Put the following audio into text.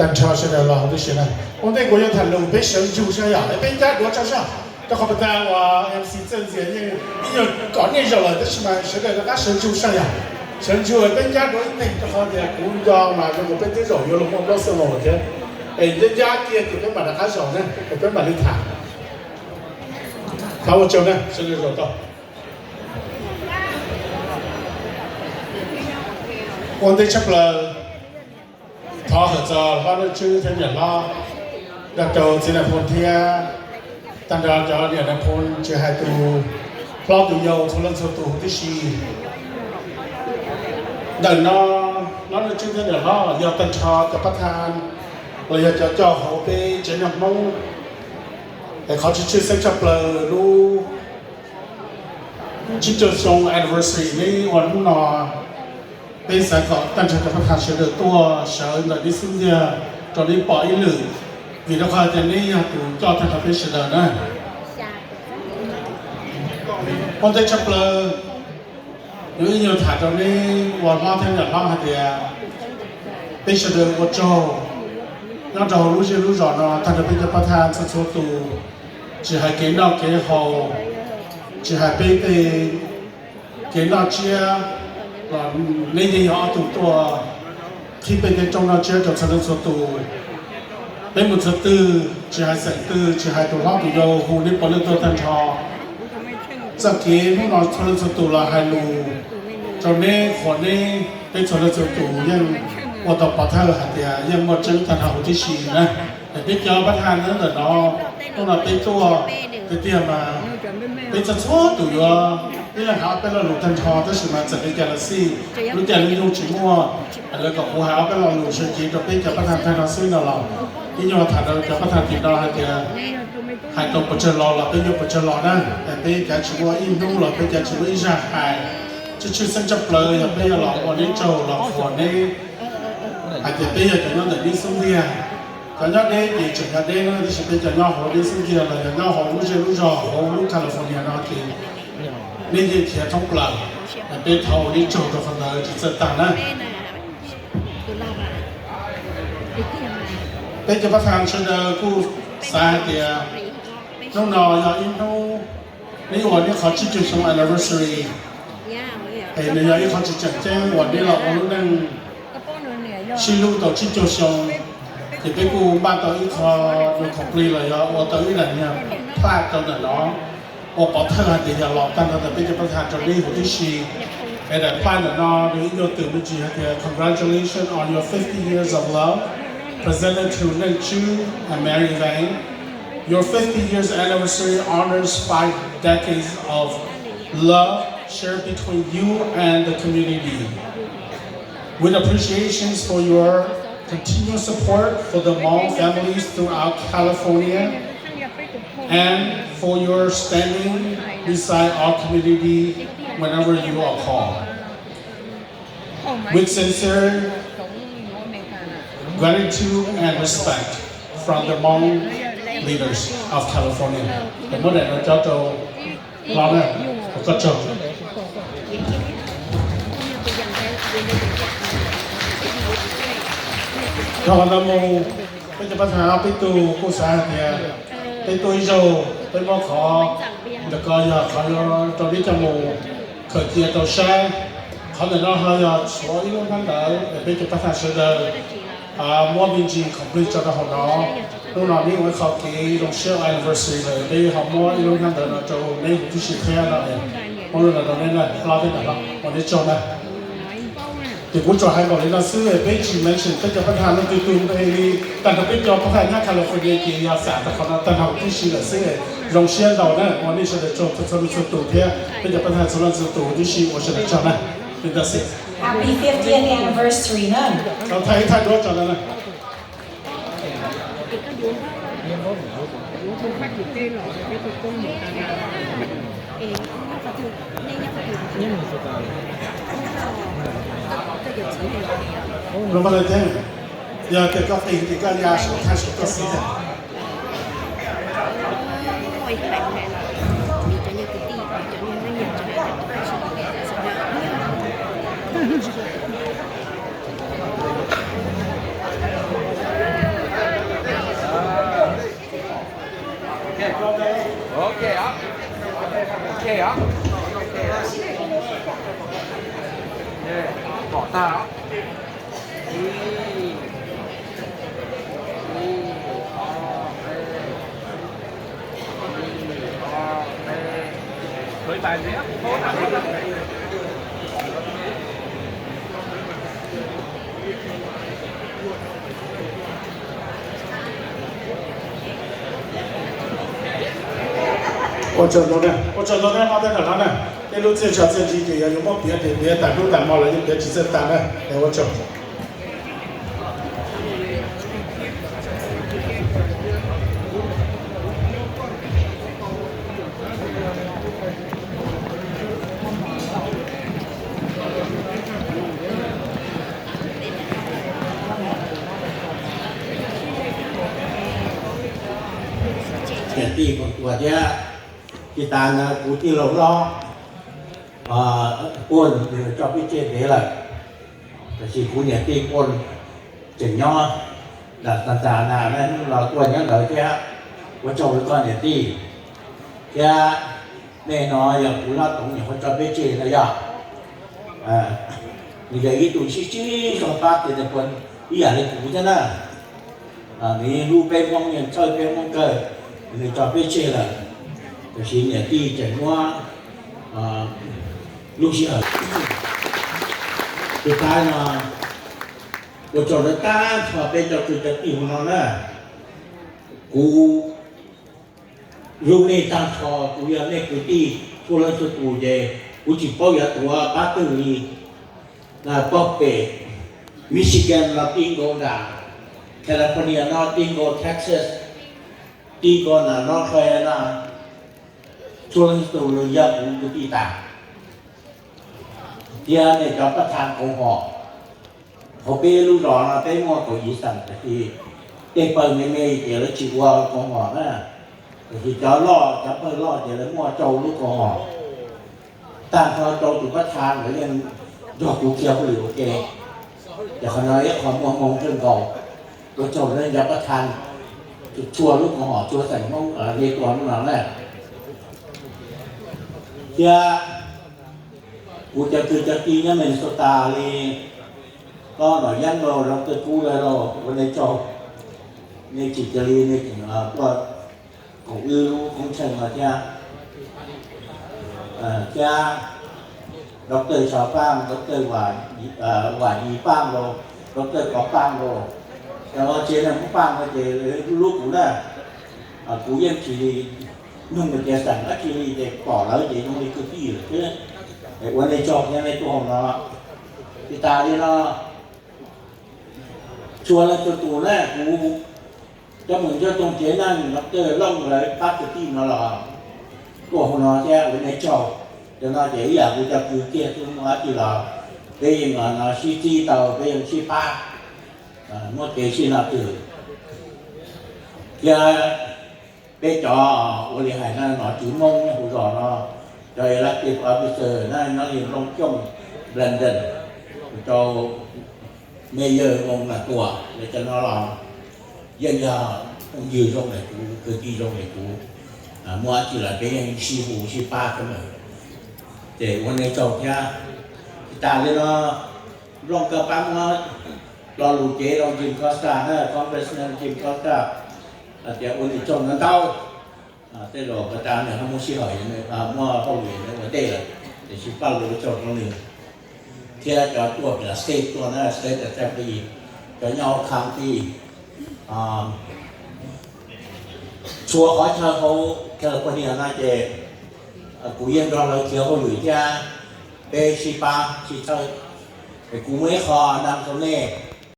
Tag nrho sawv daws los hauv tib si na, ua ntej kuv yuav tham lus peb sawv ntsug saib yom, peb ncab duav tso saib, rau qhov pas tas uas M C Txawj Ntxias yeej ib nyuag kom nej zaum lawm tab sis mas sawv daws rov qab sawv ntsug saib yom. Sawv ntsug peb ncab duav ib teg rau qhov tias kuv nco mas zoo nkaus peb twb zaum yuav luag muaj plaub xeej los thiab. Es ncab ncab kiag ces peb mam rov qab zaum na, es peb mam li tham. Thov ua tsaug na, sawv daws zaum tau. Ua ntej tshaj plaws thov hawm txog hlob Nyiaj Tswb thiab niam hlob, nrog rau txiv Nais Phoo thiab tag nrho cov niam Nais Phoo, tsis hais tus hlob tus yau txhua leej txhua tus huv tib si. Ntawm no hlob Nyiaj Tswb thiab niam hlob yog tag nrho cov pab thaj los yog cov coj hauv peb tsev neeg Hmoob, es qhov tshwj xeeb tshaj plaws lub tsib caug xyoo anniversary neb ua hnub no, peb xav kom tag nrho cov pab thaj sawv daws tuaj sawv ntawm neb xub ntiag rau neb pom ib lwm, vim rau qhov tias neb yog tus coj tag nrho peb sawv daws na. Ua ntej tshaj plaws yuav ib nyuag tham rau neb ua hlob thiab niam hlob hais tias peb sawv daws ua tsaug nyob rau hauv lub zej lub zos no tag nrho peb cov pab thaj txhua txhua tus, tsis hais kev noj kev haus, tsis hais peb tej kev noj tsiab los neb yeej yog ob tug tuaj qhib peb tej rooj noj tsiab rau txhua leej txhua tus. Peb mus txhua twg, tsis hais xeem twg, tsis hais tus hlob tus yau, hu neb puav leej tuaj tag nrho. Txoj kev hnub no txhua leej txhua tus los hais lus rau neb, qhuas neb, peb txhua leej txhua tus yeej ua tau pov thawj hais tias yeej muaj tseeb tag nrho huv tib si na. Es peb cov pab thaj nyob ntawm no, hnub no peb tuaj tiag tiag mas peb txhua txhua tus yuav ib leeg hais ob peb lo lus tag nrho, tab sis mas txawm li cas los xij, lub caij lub nyoog tsis muaj, lawv kom kuv hais ob peb lo lus sawv cev rau peb cov pab thaj tag nrho xwb no los ib nyuag tham rau cov pab thaj tim no hais tias hais tau pes tsawg lo los peb yuav pes tsawg lo na. Es peb cav tsis muaj ib hnub los peb cav tsis muaj ib zag hais. Tshwj tshwj xeeb tshaj plaws yog peb yuav los ua neb tsaug los qhuas neb hais tias peb yog cov nyob ntawm neb xub ntiag. Cov nyob deb ces tseem yog deb na, tab sis peb cov nyob hauv neb xub ntiag los yog nyob hauv lub zej lub zos hauv lub California no ces neb yeej khiav thoob plaws, es peb thov ua neb tsaug rau qhov ntawd tsis txawj tag na. Peb cov pab thaj sawv daws kuj xav hais tias hnub no yog ib hnub neb ua neb qhov tsib caug xyoo anniversary, es nws yog ib qho tseem ceeb uas neb los ua lub neej sib hlub tau tsib caug xyoo, ces peb kuj npaj tau ib qho nws complete los yog ua tau ib daim niag plaque rau ntawm no ua pov thawj hais tias yog los tag nrho ntawm peb cov pab thaj rau neb huv tib si. Es daim plaque ntawm no nws ib nyuag twm me ntsis hais tias Congratulations on your fifty years of love, presented to Neej Tswb and Mary Vang. Your fifty years anniversary honors five decades of love shared between you and the community. With appreciations for your continuous support for the Hmong families throughout California and for your standing beside our community whenever you are called. With sincere gratitude and respect from the Hmong leaders of California. Muab daim no coj rau hlob na, ua koj tsaug. Dhau qhov ntawd mus, peb cov pab thaj peb tug kuj xav hais tias peb tuaj ib zaug, peb muab qhov ntawm ko yog qhov rau neb coj mus khaws cia rau saib. Qhov ntawm no ho yog tshuav ib lub hnab ntawv es peb cov pab thaj sawv daws muab me ntsis complete tso rau hauv no. Hnub no neb ua ib qho kev zoo siab anniversary lawm, peb ho muab ib lub hnab ntawv no rau neb huv tib si thiab no. Muab lub no rau neb na, hlob thiab niam hlob, ua neb tsaug na. Ces kuv tsuas hais npaum li no xwb, peb tsis mention peb cov pab thaj leej twg tus npe li. Tag nrho peb cov pab thaj nyob California ces yog xam tau qhov no tag nrho huv tib si lawm xwb. Zoo siab ntau na, ua nej sawv daws tsaug txhua leej txhua tus thiab peb cov pab thaj txhua leej txhua tus huv tib si ua sawv daws tsaug na. Li ntawd xwb. Happy fiftieth anniversary na. Tau thaij ib thaj duab tso ntawd na. Los mas lawm thiab, yog tias koj qis ces koj ya saum thaj saum koj xib thiab. Ua tsaug ntau, ua tsaug ntau, noj tej no na. Tej lub txiaj tshav txiaj ntsig ces yog yuav muab piav ces piav tas hnub tas hmo los yeej piav tsis txawj tas na. Es ua tsaug. Niam tij Koom Tuam thiab, tsis tas ntawd kuv tij laug Hlob Puaj nws tso peb tseg ntev lawm, tab sis kuv niam tij Puaj tseem nyob nram Tha Ntas na, los tuaj nyob ntawd thiab. Ua tsaug rau koj niam tij thiab. Nej no yog kuv Hlob Toov nyuam qhuav tso peb tseg no yog, nws yog ib tug sib sib zog pab tias puas ib yam li kuv thiab na. Nws yeej hlub peb Hmoob, yeej txhawj peb Hmoob kawg, nws tso peb tseg lawm, tab sis niam tij tseem muab lub sij hawm. Tus tais no, ua tsaug rau tag nrho peb cov kwv cov tij hauv no na. Kuv hlub nej tag nrho, kuv yog nej kwv tij txhua leej txhua tus ces kuv tsis paub yuav tuav pab twg li. Pab pem Michigan no, ti nkaus nram California no, ti nkaus Texas, ti nkaus nram North Carolina, txhua leej txhua tus los yog kuv kwv tij tas. Thiab nej cov pab thaj koom haum, hauv peb lub zos no peb muaj kaum yim xeem, tab sis tej pawg me me ces lawv tsis ua koom haum na, tab sis cov loj, cov pawg loj ces lawv muaj rau lub koom haum. Tag nrho rau tus pab thaj nkawd yeej nrog kuv qhia hauj lwm ua ke, ces qhov no ib qho muaj hmoo kawg nkaus. Ua tsaug rau cov pab thaj txhua lub koom haum, txhua xeem Hmoob li tuaj lub no na. Thiab kuv cov kwv cov tij nyob Minnesota li Hlob Nom Yeeb los, Doctor Kub lawv los, ua nej tsaug, nej tsis cia li nej tseem tuaj koom wb lub koob tsheej no thiab. Thiab Doctor Xyov Paaj, Doctor Vam Yis Paaj los, Doctor Kov Paaj los, cov no tsev neeg Hmoob Paaj no ces hlub kuv na. Kuv yeej tsis nug tias xeem dab tsi li ces pom lawv ces zoo li kwv tij lawm xwb. Ua nej tsaug thiab nej tuaj hauv no. Tsis tas li no, txhua leej txhua tus na, kuv cov mus nyob rooj tsev neeg Doctor Looj lawv pab kwv tij no los tuaj hauv no thiab ua nej tsaug. Cov no ces ib yam kuv cov kwv kiag xwb, muaj dab tsi los peb yeej sib txib tau, peb yeej sib pab, muaj kev sib nrog twg. Thiab peb cov ua li hais no, nom tswv Hmoob nyob hauv zos no, cov elected officer na, nyob li Nplooj Xyooj, Brandon, rau Mayor Voos Vam Tuam, lawv cov no los yeej yog phooj ywg zoo li kuv, kwv tij zoo li kuv, muaj dab tsi los peb yeej sib hu sib pab xwb na. Ces ua nej tsaug thiab. Tsis tas li no, Nplooj Kab Paab muab lo lus cev rau Jim Costa na, Congressman Jim Costa, hais tias ua nej tsaug ntau ntau. Tej zaum Costa nws ho muaj sij hawm, muaj hauj lwm nws ua ntej lawm, tiam sis paj lus ua tsaug rau nws. Thiab cov tuaj pem state tuaj na, state assembly, cov nyob hauv county, txhua qhov chaw hauv California no ces kuv yeej nrog lawv khiav hauj lwm thiab peb sib pab sib txhawb. Es kuv muaj ib qho nab rau nej,